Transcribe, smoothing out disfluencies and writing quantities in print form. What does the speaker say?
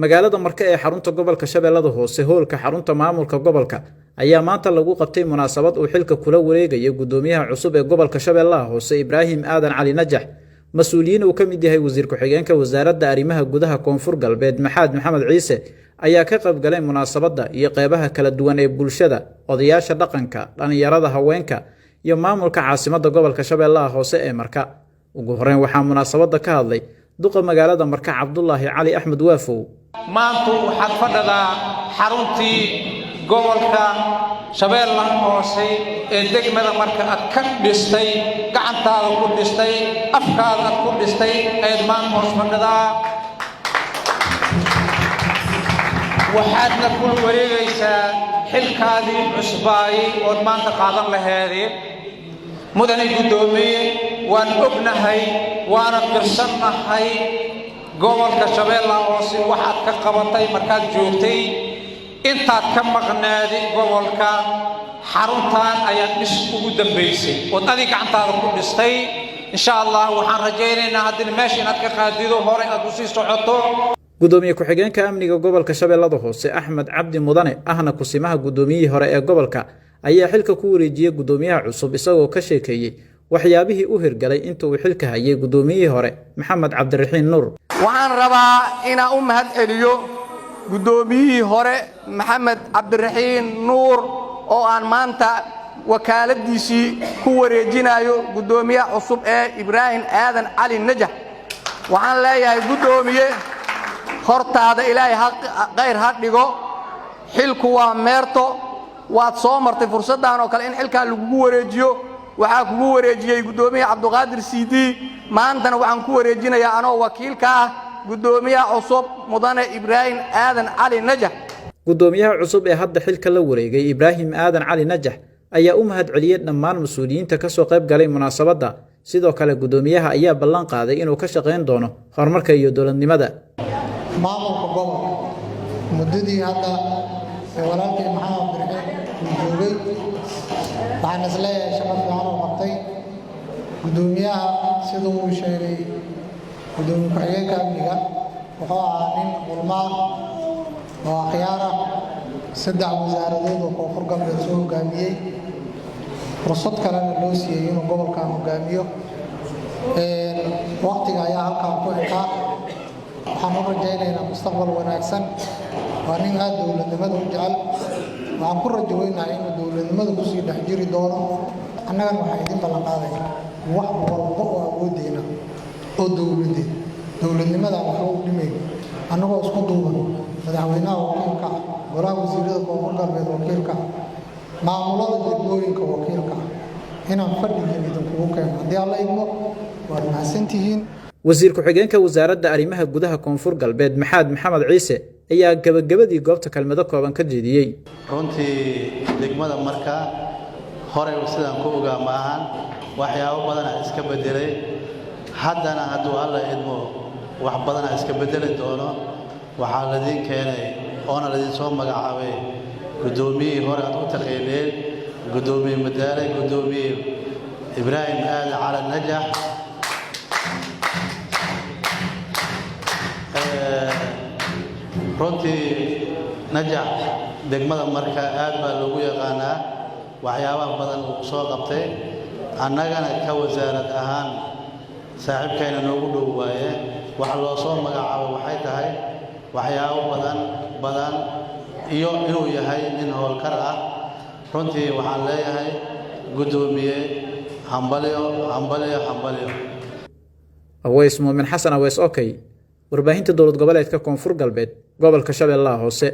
Magaalada Marka ee xarunta gobolka Shabeellada Hoose, hoolka xarunta maamulka gobolka ayaa maanta lagu qabtay munaasabad uu xilka kula wareegayo gudoomiyaha cusub ee gobolka Shabeellaha Hoose, Ibraahim Aadan Cali Najax. Mas-uuliyiin uu ka mid yahay wasiir ku-xigeenka wasaaradda arrimaha gudaha Koonfur Galbeed, Maxaad Maxamed Ciise, ayaa ka qaybgalay munaasabadda iyo qeybaha kala duwan ee bulshada, odayaasha dhaqanka, dhallinyarada, haweenka iyo maamulka caasimadda gobolka Shabeellaha Hoose ee Marka. Ugu horeyn waxaa munaasabadda ka hadlay duqa magaalada Marka, Cabdulaahi Cali Axmed Waafow. Maantu waxaad fadhidaa xaruntii gobolka Shabeellaha Hoose ee degmada Marka aad ka dhistay, gacantaada ku dhistay, afkaada aad ku dhistay ayaad maanta hoos fadhidaa. Waxaadna ku wareegaysaa xilkaadii cusbaayey ood maanta qaadan laheedi. Mudane guddoomiye, waan ognahay waana qirsannahay gobolka Shabeellaha Hoose waxaad ka qabatay markaad joogtay. Intaad ka maqnaadi gobolka, xaruntan ayaad dhis ugu dambaysay ood adig gacantaada ku dhistay. Insha Allah waxaan rajaynaynaa haddina meesha inaad ka qaadido, hore aad u sii socoto. Gudoomiye ku-xigeenka amniga gobolka Shabeellada Hoose, Axmed Cabdi Mudane, ahna kusimaha guddoomiyihii hore ee gobolka, ayaa xilka ku wareejiyey guddoomiyaha cusub, isagoo ka sheekeeyey waxyaabihii u hirgalay inta uu xilka hayay guddoomiyihii hore, Maxamed Cabdiraxiin Nuur. Waxaan rabaa inaan u mahad celiyo guddoomiyihii hore, Maxamed Cabdiraxiin Nuur, oo aan maanta wakaaladdiisii ku wareejinayo guddoomiyaha cusub ee Ibraahim Aadan Cali Najax. Waxaan leeyahay, guddoomiye, hortaada Ilaahay khayr ha dhigo. Xilku waa meerto. Waad soo martay fursaddan oo kale in xilkan lagugu wareejiyo. Waxaa kugu wareejiyey guddoomiyaha Cabduqaadir Cd. Maantana waxaan ku wareejinayaa, anoo wakiilka ah, guddoomiyaha cusub, mudane Ibraahim Aadan Cali Najax. Guddoomiyaha cusub ee hadda xilka la wareegay, Ibraahim Aadan Cali Najax, ayaa u mahad celiyey dhammaan mas-uuliyiinta ka soo qayb galay munaasabadda. Sidoo kale guddoomiyaha ayaa ballan qaaday inuu ka shaqayn doono horumarka iyo dowladnimada. Maamulka gobolka muddadii hadda ee walaalkii Maxamed Cabdiraxiin uu joogay, waxaan is leeyahay shaqo fiican oo qabtay guddoomiyaha. Sida uu sheegay guddoomiye ku-xigeenka amniga, wuxuu ahaa nin culmo ah oo akhyaar ah, saddex wasaaradood oo Koonfur Galbeed soo hogaamiyey, fursad kalena loo siiyey inuu gobolkan hogaamiyo. Waqtiga ayaa halkan ku ekaa. Waxaan u rajaynaynaa mustaqbal wanaagsan. Waa nin aad dowladnimada u jecel. Waxaan ku rajo weynahay inuu dowladnimada kusii dhex jiri doono. Annagana waxaan idin ballan qaadayna wax walba oo awoodeyna oo dowladeed, dowladnimadan waxba u dhimayn, annagoo isku duuban, madaxweynaha wakiilka ah, golaha wasiirada Koonfur Galbeed wakiilka ah, maamulada degmooyinka wakiilka ah, inaan fadhigiin idinkugu keeno haddii Alla idmo. Waad mahadsantihiin. Wasiir ku-xigeenka wasaaradda arrimaha gudaha Koonfur Galbeed, Maxaad Maxamed Ciise, ayaa gebagabadii goobta kelmado kooban ka jeediyey. Runtii degmada Marka horey sidaan ku ogaa ma ahan, waxyaabo badana iska bedelay. Haddana hadduu Alla idmo, wax badana iska bedeli doono. Waxaa ladiin keenay oona ladiin soo magacaabay guddoomiyihii hore aad u taqiineen, guddoomiye madaale, guddoomiye Ibraahim Aadan Cali Najax. Runtii Najax degmada Marka aad baa loogu yaqaanaa waxyaabaha badan uu soo qabtay. Annagana ka wasaarad ahaan saaxiibkayna noogu dhow waaye. Waxa loo soo magacaabay waxay tahay waxyaabo badan badan iyo inuu yahay nin howlkar ah. Runtii waxaan leeyahay, guddoomiye, hambalyo, hambalyo, hambalyo. Aweys Muumin Xasan Aweys, okay, warbaahinta dowlad goboleedka Koonfur Galbeed, gobolka Shabeellaha Hoose.